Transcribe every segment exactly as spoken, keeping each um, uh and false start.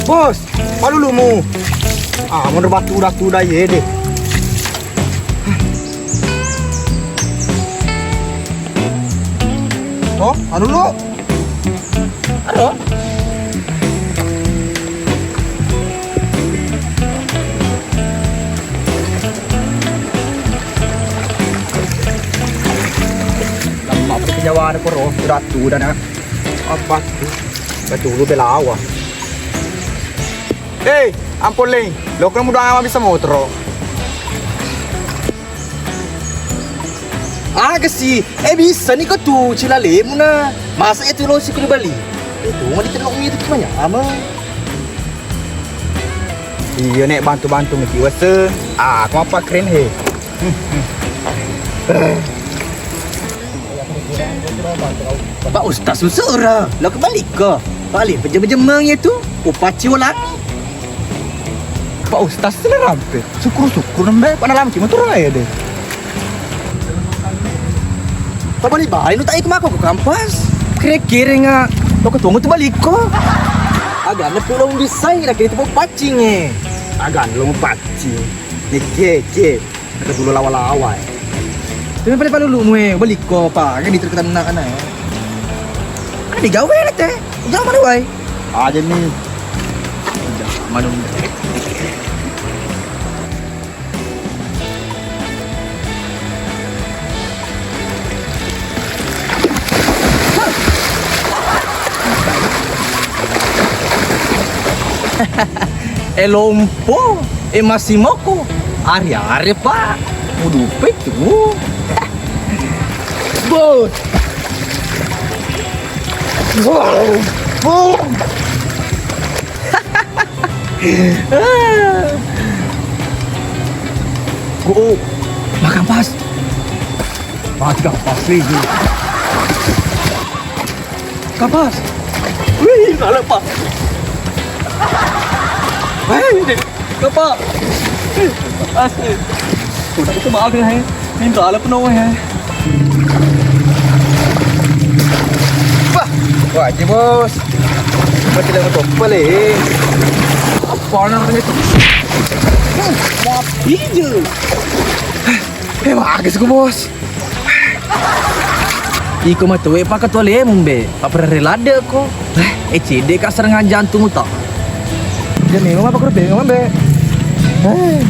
Bos, palulumu. Ah, menurut batu udah tuh udah ye deh. Oh, anu lu. Aro. Lama apa penyawana koro, udah tuh udah nak. Apa tuh? Betul lu belawa. Hei, ampun leng, lo kan mudah amat bisa motoro. Aga si, eh bisa ni ko tu cilalemu na. Masa itu lo si kudu bali? Itu mau ditelok itu cuma nyama. Iya nek bantu-bantu miki wese. Ah, aku apa keren he. Pak Ustaz susura, lo kebalik ko. Balik pejemeng-jemeng itu. Upaci ulang. Pak Ustaz sila rampe. Syukur-syukur nembe pada lamki motor aja deh. Tabali-bali lu tak ikut mako ke kampas. Kere-kere nga lo ketemu tu balik ko. Agak nepi lo bisa ira kira tu paccing eh. Agak lo paccing. Ni keke. Ada dulu lawa-lawa eh. Tapi paling paling lu mue balik ko pa kan di terkena anak eh. Ada digawe teh. Jangan mana wae. Aja nih. Mana. E lompo, e massimoko, are-are pa, mudupe tu. Bot. Go, makan pas. Mati kampas lagi. Kampas. Wih, salah pak. Hei, kampas. Asli. Sudah itu maaf ya, hei. Minta alat penuh ya. Wah, wajib bos. Masih dapat topel eh. Apa namanya itu? Mati je. Eh, bagus ku bos. Iko matu e paka tualemu mbe, paperere ladde ko. Eh, cede ka serangan jantung uta. Dia memang apa kerbe memang mbe. Eh,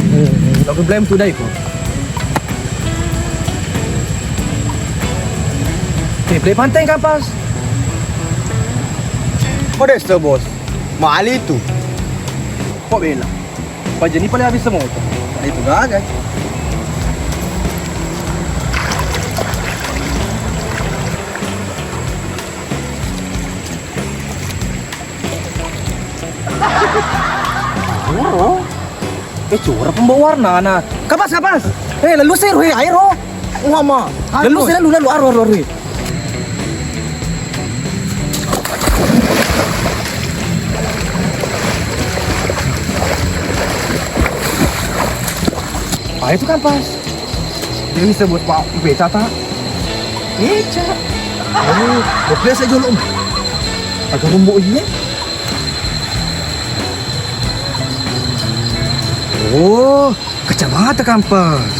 lo problem tu dai ko. Play panteng kapas. Kok desa bos? Mali tu. Kok bela? Pajani pale habis semua tu. Itu gaga. Oh. Eh, curang pembawa warna, nah. Kapas, kapas. Eh, lalu saya, eh, air, oh. Wah, ma. Lalu saya, lalu, lalu, aru, aru, aru. Ah, itu kapas. Dia bisa buat pak beca tak? Beca. Oh, biasa jolong. Aku rumbuk ini. Oh, kacamata kampas.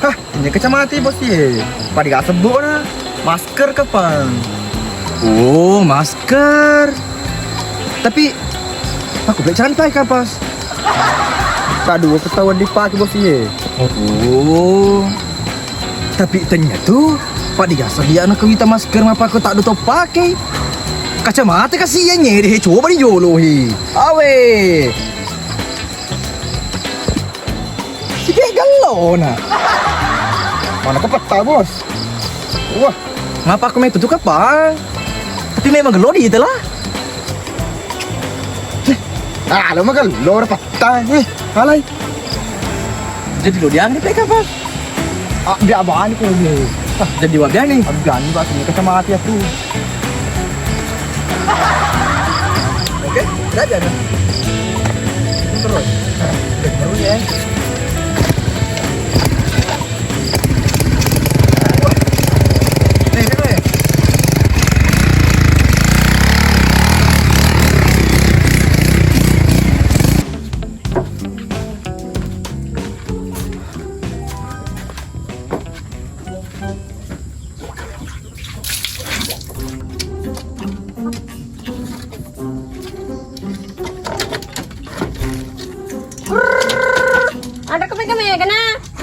Hah, ini kacamata bos ye. Pada gak sebut na. Masker kapan? Oh, masker. Tapi aku beli cantai kampas. Tadu ketahuan dipakai bos ye. Oh. Tapi ternyata pada gak sedia nak kita masker apa aku tak ada pakai. Kacamata kasihan ye deh, coba dijolohi. Awe. Sige gello na. Mana kepetta bos? Wah, ngapa aku main tutup kapal? Tapi memang gello di itulah. Ah, lo mah gello ora petta. Eh, alai. Jadi lo dianggap ya kapal? Ah, dia abang ni kau ni. Ah, jadi wabian ni. Abang ni batu ni kacamata aku. Oke, belajar ya. Terus. Terus ya. Nih, terus ya.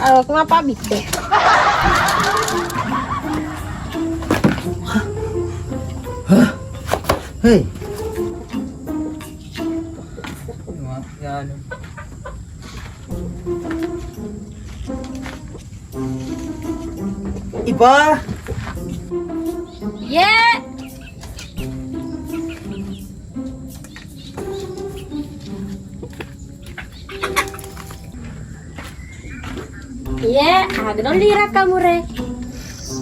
Aku ngapa bitte? Hah? Hei. Ipa. Ye. Iye, aga nolli raka mure?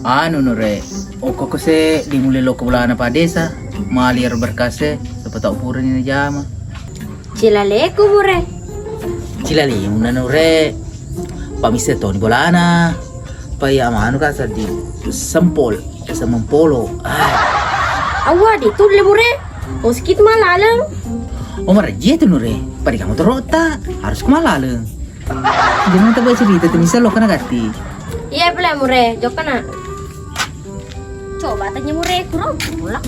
Anu nure, okko kose dimulai loko bolana padesa, mali ero berkase, siapa tau purani najama. Cilaleku mure. Cilalimu na nure, pamisse toni bolana, paya manu ka seddi sempol. Semmempolo. Ah. Awwa, de tulle mure. Oskit malaleng. Oh, marejje tu nure. Pada kamu terota. Harus ku malaleng. Jangan tebak cerita tu misal lo kena gati. Iya, pula mure. Jokana. Coba tanya mure, kurang. Mulak.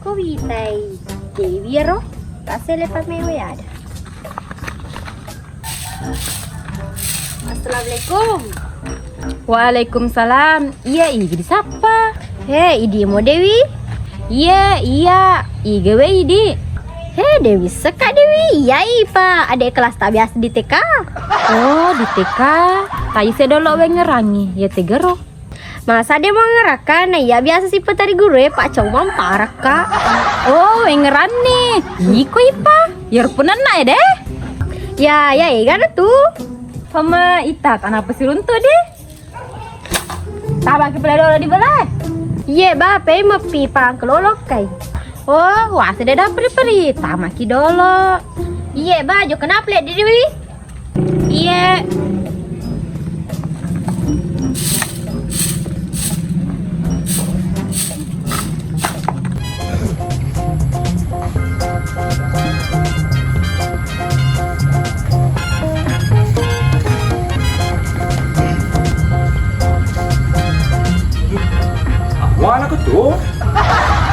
Ko witai Dewi ero, tasele pamewe ada. Assalamualaikum. Waalaikumsalam. Iya, idi disappa. He, idi mo Dewi? Iya, iya. Iga we idi? He, Dewi, seka Dewi. Iya, ipa. Adek kelas tak biasa di T K. Oh, di T K. Taise dolo wengerangi. Ya tegero. Masa de muangngeraka, na iya biasa sipatari gurue, paccau mamparakka. Oh, wengeranni. Iko ipa. Iyaro punanna e de. Ya, ya, egana tu. Pama ita, tanapa siruntu de. Tabaki pale dolo di bela. Iye, ba, pe meppi pangkelolokai. Oh, wase de dapri-pri, tamaki dolo. Iye, ba, jo kenapa le di Dewi? Iye. Wana ketu?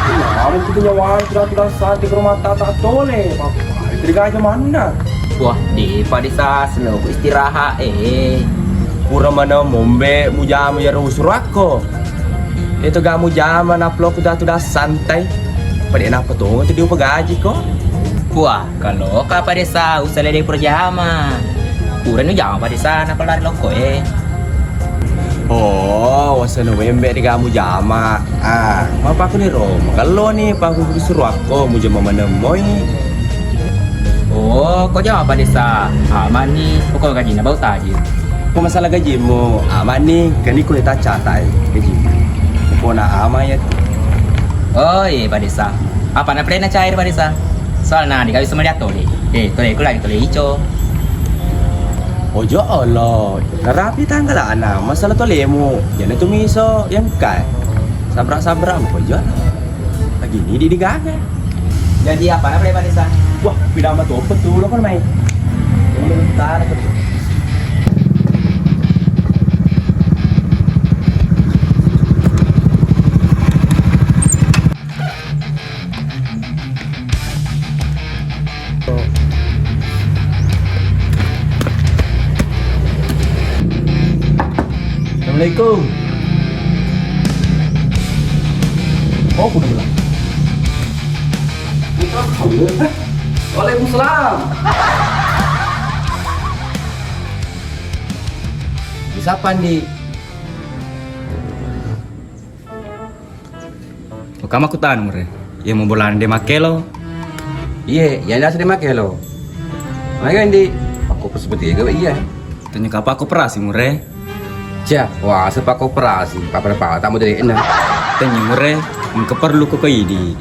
Ina, kamu punya nyawa sudah tidak santai ke rumah tata tole. Apa itu digaji mana? Wah, di padesa seno ku istirahat eh. Pura mana mombe mujama ya rusurakko. Itu gak mujama naplo ku sudah santai. Pada enak petungo tu diupa gaji ko. Wah, kalau ka padesa usale de pura jama. Pura nu jama padesa napalari lokko eh. Oh, wasana wembe ri kamu jama. Ah, mapakuni ro, magello ni paku suruh akko mujama manemmo i. Oh, ko jama padesa. Aman ni, pokok gajina bau tajir. Ko masalah gajimu, aman ni, kani ko ta catai gaji. Ko na ama ya. Oh, iya padesa. Apa na plena cair padesa? Soalna de gawe sumaliat tole. Eh, tole ku lagi tole ico. Ojo Allah, narapi tanggalana masalah tolemu. Jana tu miso yang kai. Sabra-sabra ko jo. Lagi ni di digaga. Jadi apa na plena padesa? Wah, pidama tu apa tu lo kan mai. Bentar. Assalamualaikum. Oh, kudu bilang. Waalaikumsalam. Bisa apa, Andi? Oka makkutana mure, iya mo bolana de makkelo? Iye, iya nasa de makkelo. Maga ndi, pakko seperti itu iya. Tanya kapa koperasi mure? Cia, wah sepak koperasi, papa papa tamu dari enak. Tanya mure, engka perlu ko idi.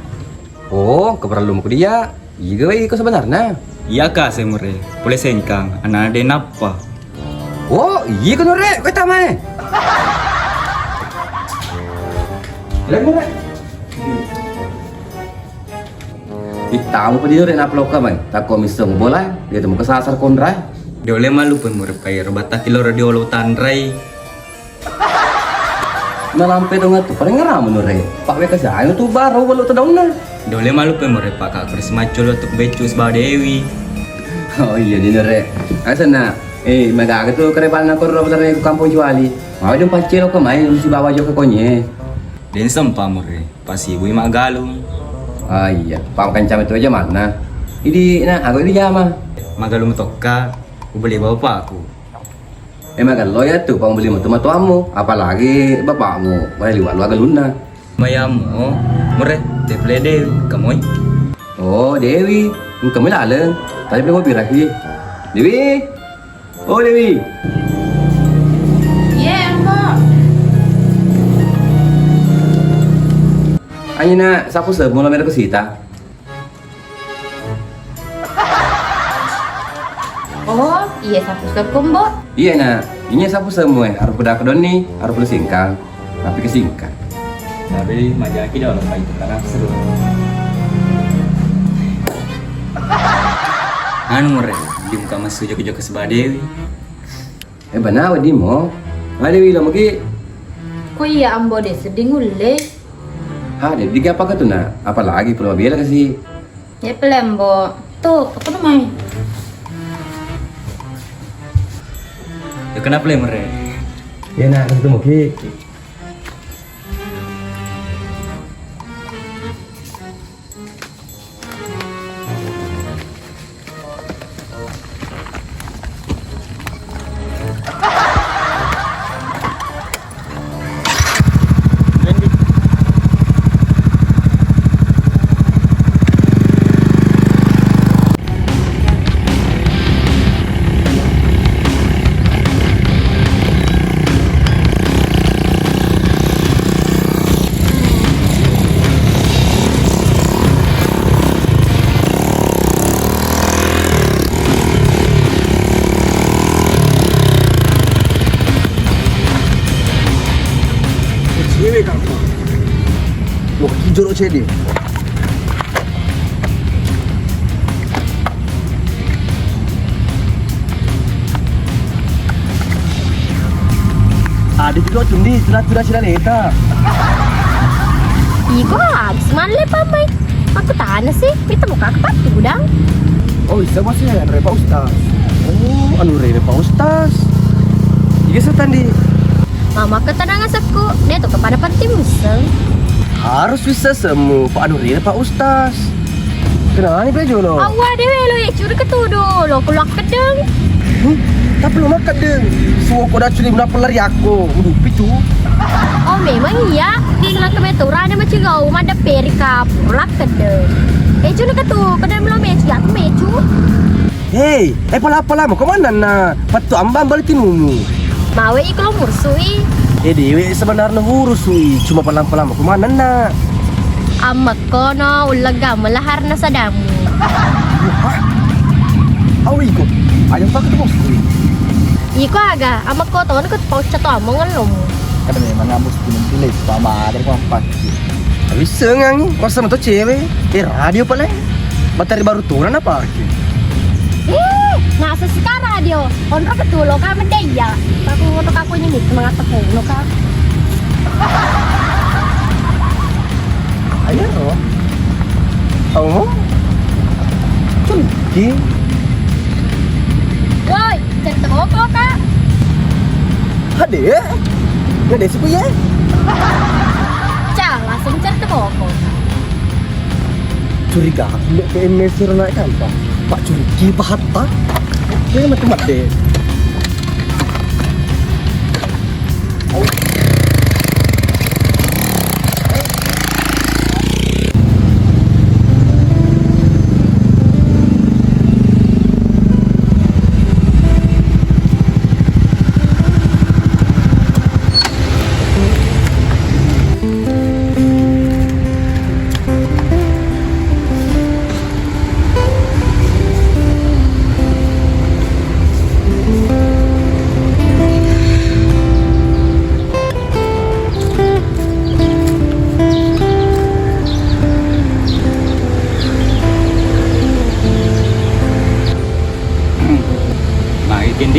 Oh, engka perlu mau dia. Iga wei iko sebenarna? Iya ka, Semure. Pole Sengkang, anana de nappa. Oh, iya kono re, koe tamae. Lagi re. Ittamu pedi re nappa lokka mai. Takko misseng bola, dia temu kesasar konra. De' ulle mallupai Mure, pai ro battaki loro diolo tanrai. Nalampe dong tu paling ngeramu Nure. Pak weka saya tu baro walu tadaunna. De' ulle mallupai Mure, Pak, ka Chris macul tu beccu sibawa Dewi. Oh iya di Nure. Asana, eh, magaga tu kerepanna korro tare ku kampung Cuali. Mau dong paccelo ke main sibawa joko konye. Den sempa Mure, pasibui maggalung. Ah iya, Pak kencang tu aja mana. Idi na, aku ini jama. Maggalung tokka, ubeli bapakku. Eh, magello ya tu, pang beli metu matuammu, apalagi bapakmu, wah liwat luar galunna. Mayamu, Mure, teple Dewi, kamoi. Oh, Dewi, engka mi laleng, tadi beli mobil lagi. Dewi, oh Dewi. Iya, Ambo. Ayo nak, sapu semua lo merek sita. Oh, iya sapu sekko, Mbo. Iya, Nak. Iya sapu semua. Harus kuda kedoni, harus kuda singkang. Tapi kesingkang. Tapi majaki dah lupa itu karena seru. Anu Mure, di muka masuk joko-joko sebadewi. Eh, bana wedi mo. Ada wilo mungkin. Ko iya Ambo de seddi ngulle. Ha, de diga apa tu nak? Apalagi perlu bela kasih. Ya pele Ambo. Tuh, apa namanya? Ya kenapa le Mure? Ya nak, ketemu ki. Cewek kamu. Wah, kijoro cede. Ada juga cundi, sudah sudah sudah leta. Iko habis malle pamai. Aku tanya sih, itu muka aku pasti gudang. Oh, bisa masih ya, Pak Ustaz. Oh, anu Pak Ustaz. Iya, Sultan di. Mama ketenangan sekku, dia tuh kepada penting misal. Harus bisa semua, Pak anu Pak Ustaz. Kenapa nih, Pak Jono? Awwa dewe lo ya curi ketudu lo kulak kedeng. Hmm, tapi lo makan deh. Suoko dah curi menapa lari aku, udah pitu. Oh memang iya, di sana tuh metu rada macam kau mada perika kulak kedeng. Eh curi ketu, kedeng belum mecu, aku mecu. Hei, eh pala-pala mau kemana na? Pattu ambang balik timumu. Mawe iko lo mursui. Eh dewe sebenarnya urusui, cuma pala-pala mau kemana na? Ammekkono ullegga melaharna sadamu. Hah? Au iko, aja pakai bosku. Iko aga, ammekko tono ke paucca to among ngellomu. Kada memang abos pinung pilih, pama ada kau pakai. Bisa ngangi, masa meto cewek, eh radio pale. Materi baru turun apa? Ih, nasa sekarang radio. Onro ketulo ka medde iya. Aku ngoto ka kunyi mit mangata kuno ka. Ayo ro. Kamu? Cunti. Woi, cerita boko ka. Hade. Nggak ada suku ya? Cang, langsung cerita boko. Curiga aku ndak P M S suruh naik kantor. Pak curiga pahatta. Ini mati mati.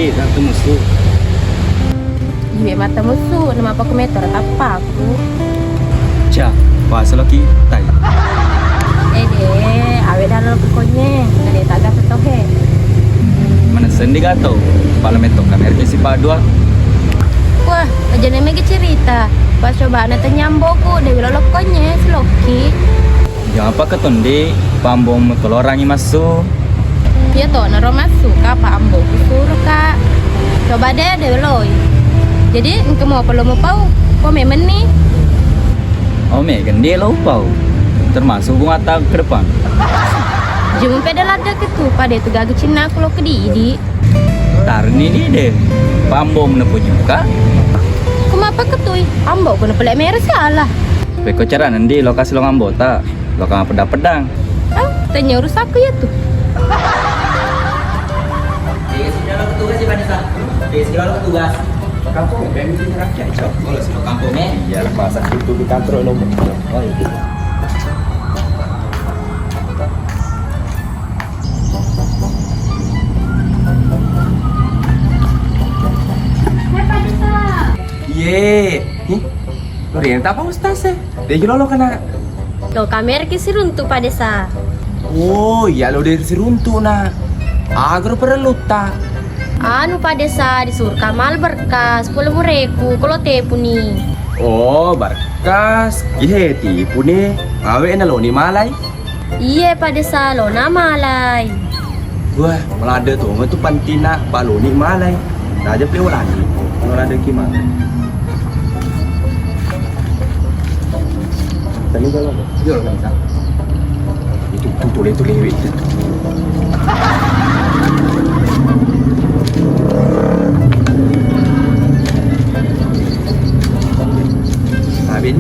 Eh, tang temusu. Iwe mata musu, nama apa ku meter tappaku. Ca, pasaloki tai. Eh, deh, awe dalam konye, gede tak gato tohe. Mana sendi gato, pala metok kamera ke si padua. Wah, aja mega cerita. Pas coba na tanyamboku, dewi lolok konye, seloki. Ya apa ketundi, pambong mutolorangi massu. Iya to, naro massu ka, pa ambo kusuru ka. Coba deh, deh loi. Jadi, engke mau perlu mau pau, kok memenni? Oh, me, gende lo pau. Termasuk bunga tak ke depan. Jumpa dah ladde ke tu, pada tu gaga cinna aku lo ke didi. Tarni ni deh, pambong nepo juga. Kuma apa ketui? Ambo ku nepelek mere salah. Peko cara nendi lokasi lo ngambota, lo kang pedang-pedang. Ah, tanya urus aku ya tuh. Tiga segala petugas ya, Vanessa. Tiga segala petugas. Kampung, kayak gitu rakyat, Cok. Kalau sudah kampung, eh. Iya, masa itu di kantor lo. Oh, iya. Hai, Pak Desa. Iye. Ih, lo renta apa Ustaz e? Dia lolo kena. Lo kamera ki siruntu Pak Desa. Oh, iya lo dari siruntu na. Agro perlu ta. Anu Pak Desa disuruh kamal berkas, sepuluh mureku, kalau tepuni. Oh, berkas. Ihe, tipuni. Awe na lo ni malai. Iye, Pak Desa, lona malai. Wah, malade tu, tu pantina baloni malai. Raja pe walani, malade ki malai. Tadi kalau yo kan sa. Itu tu tu tu lewe itu. Abin.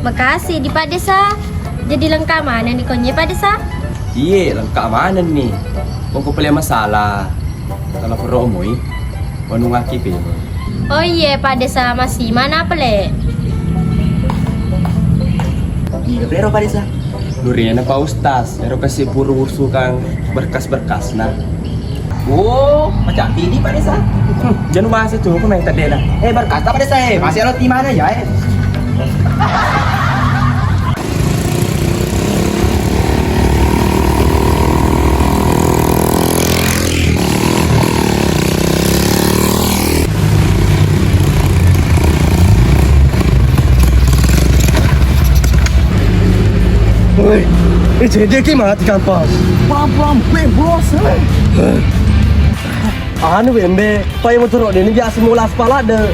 Makasih di Pak Desa. Jadi lengkap mana ni konye Pak Desa? Iye, lengkap mana ni. Pokok pele masalah. Kalau peromoi, wanungaki pe. Oh iye Pak Desa, masih mana pele? Iya, pero Pak Desa. Lurena Pak Ustaz, ero kasi buru usukan berkas-berkas nah. Oh, macam ini Pak Desa. Hmm, jangan bahas itu, aku main tadi lah. Eh, berkata Pak Desa, eh, masih ada di mana ya, eh? Woi, eh, jadi ki mati kampas. Pelan-pelan, bos. Anu, Bembe, pakai motor ini biasa mulas pala de.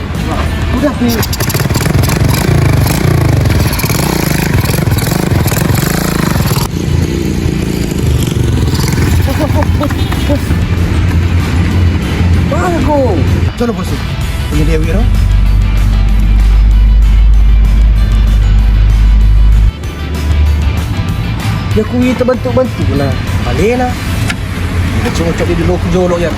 Udah, Pi. Bos, bos, bos, bos. Mana kau? Coba, bos. Ini dia, Wiro. Ya, ku itu bentuk-bentuk lah. Alena. Udah cocok di dulu jolo ya.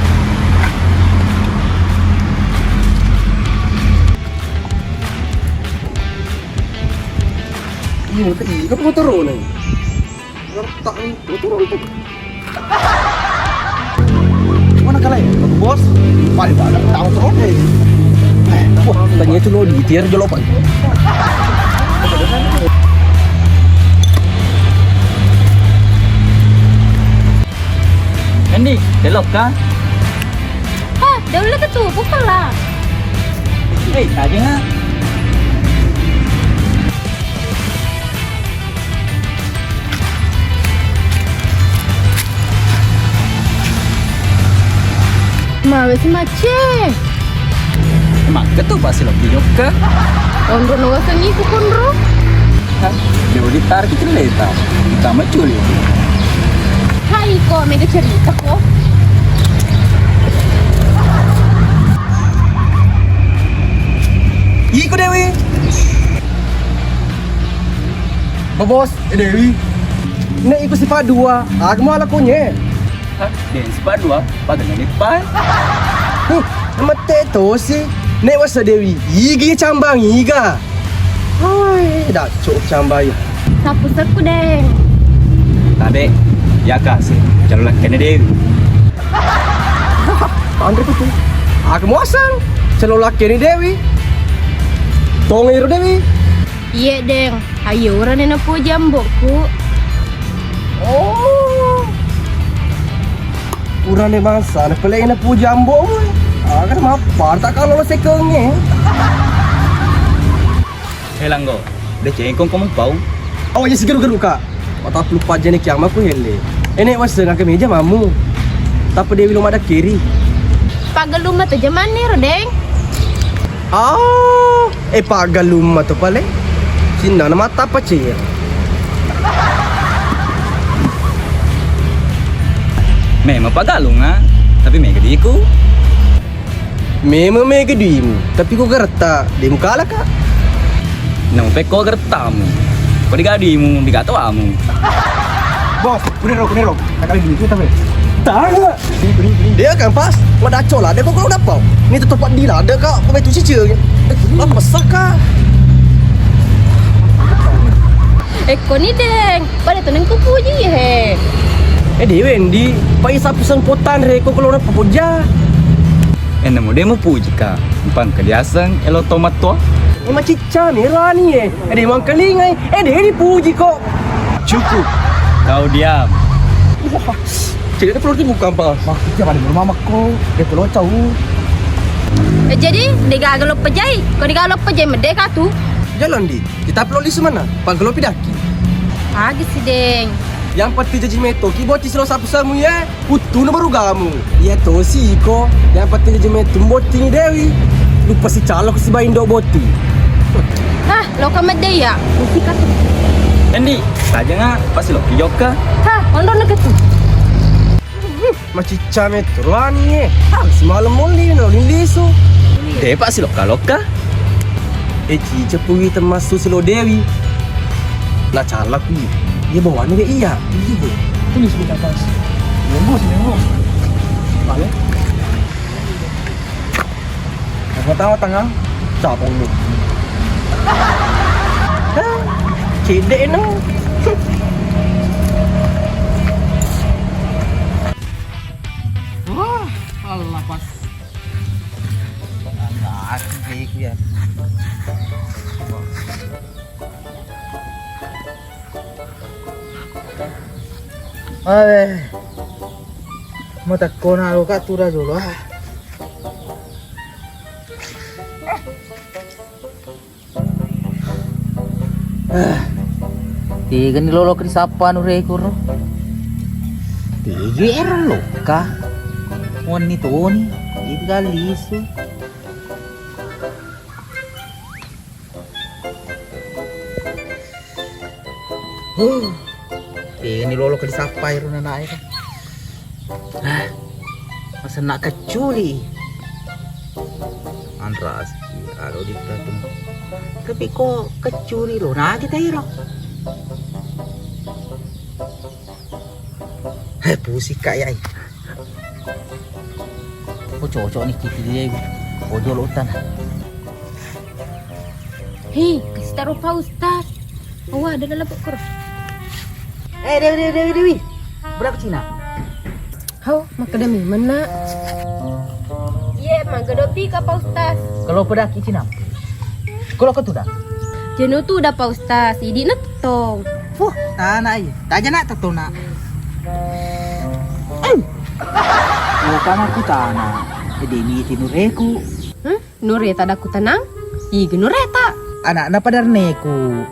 Iya, kayak iya, kamu turun nih. Ngertak nih, turun tuh. Mana kalian? Bos, paling banyak tahu terus deh. Wah, tanya itu lo di tiar jolo, Pak. Endi, delok ka? Hah, daun leka tu, bukan lah. Eh, tadi nggak? Mawe si macce. Emang ketu pasti lo pinyo ke? Onro no waseng iku konro. Hah? Dia udah tarik cerita. Kita maculi. Hai ko mega cerita ko. Iko Dewi. Bos, eh, Dewi. Nek iko sifat dua, aku mau lakonye. Hah? Den sifat dua, bagian ini pan. Huh, mete tosi. Nek wasa Dewi, igi cambang iga. Hai, dacok cambai. Sapu seku deh. Tabe, ya kasih. Calon laki Dewi. Andre kutu. Aga muaseng, selo lakkeni Dewi. Tongeng iro Dewi. Iye, Deng. Ayo, urane napuji ambo'ku. Oh. Urane bangsa, napelei napuji ambo'mu. Aga mapparta kalau sekengnge. Hei Langgo, decengkong ko mupau? Oh, iya, sigeru-geru, Kak. Watappulu pajjane kiamma ku helle. Ene waseng aga meja mamu. Tappa Dewi lo madakkeri. Pagellumma to jamanni ro, Deng. Ah, eh, pagellumma to pale. Sinnana mata apa cia? Memang pagallunga, tapi mega diku. Memang mega duimu, tapi ko garetta, de mukalaka. Namo pekko garettamu. Ko diga duimu, diga toamu. Bos, kuniro, kuniro. Takali duitu tapi. Tahu. Dia kan pas, madaco lah, dia kok kalau dapat. Ini tetep di lada kak, kau itu cicil. Lah pesaka. Ekko ni, Deng, pada teneng ku puji he. Eh, Dewi, Endi, pai sapu sempotan re, kok kalau dapat poja. Eh, namo de mupuji ka, mpang ke diaseng elo tomat to. Eh, macicca ni rani eh. Eh, de mangkalingai. Eh, de dipuji kok. Cukup. Kau diam. Wah, jadi ada perlu dibuka, Pak. Wah, iya, pada rumah makko. Dia perlu tahu. Eh, jadi, de gaga lo pejai. Kau de gaga lo pejai, mede ka tu. Jalan di. Kita perlu lisu mana? Pak Gelo pidaki. Agi si, Deng. Yang penting jaji meto ki boti silo sapu samu ya. Puttuna baru gamu. Iya tosi iko. Yang penting jaji metu botting Dewi. Lupa si calo si baindo botting. Hah, lo ka medde ya. Musik atu. Endi, aja nga pasti lo pijokka. Hah, onro na ketu. Macicca metu rani e. Hah, si malam molli no lisu. De pasti lo ka lokka. E cice pui termasuk si lo Dewi. Na cala kui. Iya bawane de iya. Iya de. Tulis di atas. Nembus, nembus. Balik. Yang pertama tengah, siapa dulu? Cedek no. Wah, Allah pas. Allah, aku kayak ya. Awe. Mau tak kona lo kak tura dulu ah. Ah. Tegani lolo ri sappa anu rekoro. Tege ero loka. Wonni toni. Iga lisu. Huh. Teni lolo ke disappai ro nanae. Ah, masenna kecculi. Anrasi, alo ditta tu. Tapi ko kecculi lo, nah kita iro. Heh, pusing kak yai. Ko cocok nih kiki dia. Ojo lo utang. Hei, kasih taruh Pak Ustaz. Wah, ada dalam kor. Eh, Dewi, Dewi, Dewi, Dewi. Berapa Cina? Hau, makkeda memeng, Nak. Iye, maggedopi ka, Pak Ustaz. Kalau pedaki Cina. Kalau ketu dah. Jenuh tu dah, Pak Ustaz. Idi na tetong. Fuh, tana iya. Taja nak tetong nak. Eh. Bukan aku tana. Jadi ini tinureku. Hmm? Nureta dakku tenang, iga nureta. Anakna padarneku.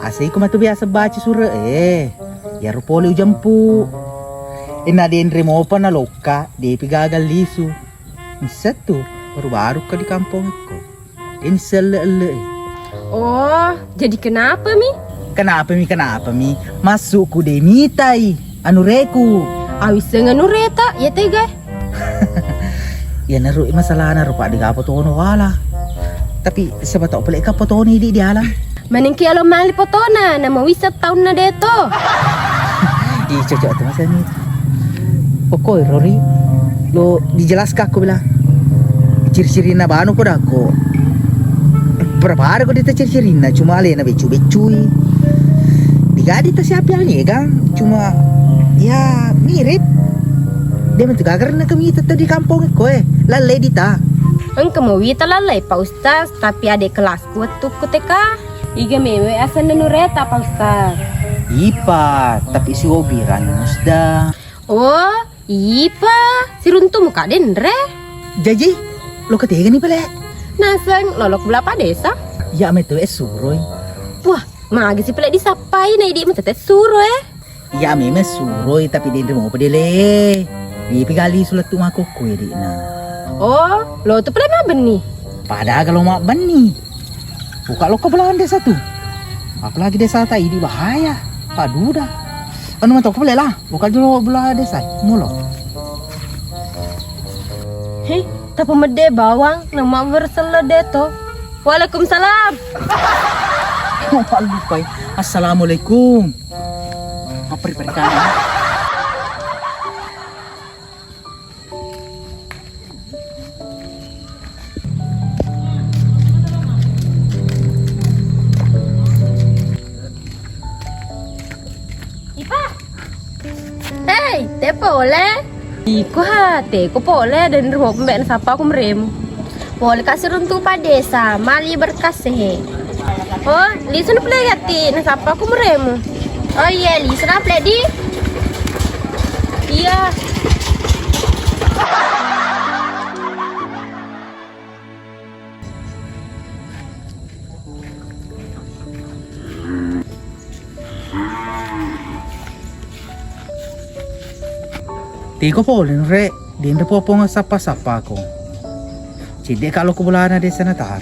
Aseiku matu biasa baca sure e. Iyaro pole ujempu. Inna denre mopa nalokka, depi gagal lisu. Missettu, baru-baru ka di kampongekko. Den selle-elle e. Oh, jadi kenapa mi? Kenapa mi, kenapa mi? Masukku de mitai. Anu reku. Awisseng anu reta, ya tega. Iyanaro masalahna rupa de gapo tono wala. Tapi siapa tahu pale ka potoni di dialang. Manengki alo mali potona, nama wisseng taunna deto. Ih, cocok tu masani. Pokoknya Rori, lo dijelaskan aku bilang. Ciri-cirina banu ko dako. Berapa hari ko dita ciri-cirina, cuma alena becu-becui. Digadi ta siapa yang kan? Cuma ya mirip. Iya metu gagarna kami tetap di kampung ko e. Lallei dita. Engka mo wita lallei Pak Ustaz, tapi adik kelasku wettukku T K. Iga mewe asenna Nureta Pak Ustaz? Ipa, tapi si Obiran Musda. Oh, ipa, siruntumu ka denre. Jaji, lo ketegani pale? Naseng lolok bela padesa. Iya metu e suroi. Wah, magi si pale disappai na idi metete suro e. Iya memang suroi tapi denre mopa dele. Ipi gali sulettu makokko edikna. Oh, lo tu pale mabbenni. Pada kalau mabbenni. Buka lokka belahan desa tu. Apalagi desa ta idi bahaya. Paduda. Anu matoko pale lah. Buka dulu belahan desa. Mulo. Hei, tapamedde bawang nama bersella deto. Waalaikumsalam. Lupai. Assalamualaikum. Apa perikana? Ipa. Hei, te pole? Iko ha, teko pole dan ruho pembe nasappa aku meremu. Pole ka siruntu padesa, mali berkas he. Oh, lisu na pale gatti, nasappa aku meremu. Oh iya, lisu na pale di. Iya. Tiko pole nure, denre popong sappa-sappako. Cedde ka lo ko bolana desa natar.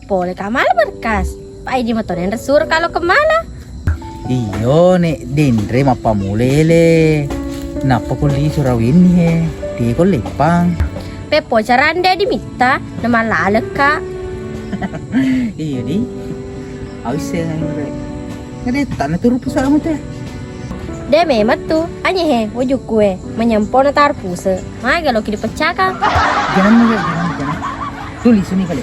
Pole ka mala berkas. Pai di moto nenre suro ka lo kemala. Iyo, ne denre mappamule ele. Nappa ko lisu rawinni he. Tiko leppang. Peppo carande di mitta, na malalekka. Iyo di. Awisseng anre. Ngede tanna turu pusara mute. De memang tu, anye he, wajukku e, menyempo na tar puse. Maga lo ki dipeccakang. Jangan mega, jangan, jangan. Tuli sini kali.